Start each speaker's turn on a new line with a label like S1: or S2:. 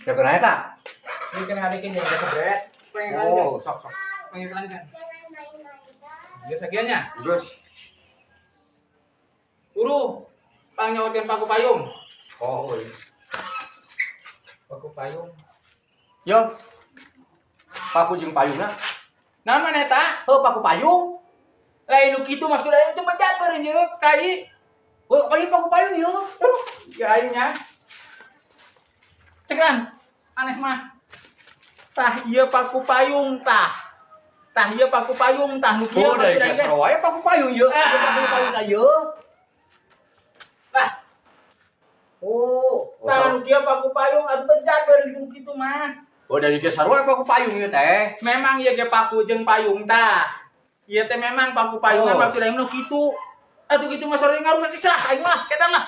S1: Ya kenapa eta?
S2: Ini kan ngadekin jeung sebret. Pengen.
S1: Oh, sok sok.
S2: Pengen kan. Ya sakieu nya.
S1: Terus.
S2: Guru, pang nyawakeun paku payung.
S1: Oh, iya.
S2: Paku payung.
S1: Yo. Paku jeung payungna.
S2: Nama eta?
S1: Oh, paku payung.
S2: Lain nu kitu maksudnya itu bejat beureun ye kai.
S1: Oh, kayu paku payung yo.
S2: Ya aing nya. Cekan. Aneh mah. Tah ieu paku payung tah. Tah ieu paku payung tah nu kieu
S1: Oh, dari
S2: maksud aing teh.
S1: geus wae paku payung yo.
S2: Ah.
S1: Paku payung ieu.
S2: Tah,
S1: Oh,
S2: tah nu kieu paku payung atuh bejat beureun nu kitu mah.
S1: Oh, dari geus wae paku payung ieu teh.
S2: Memang ieu ge paku jeung payung tah. Ieu teh memang paku payungan
S1: Oh.
S2: maksud aing nu kitu. Atuh kitu mah sore ngarusak kisah aing mah kedan lah.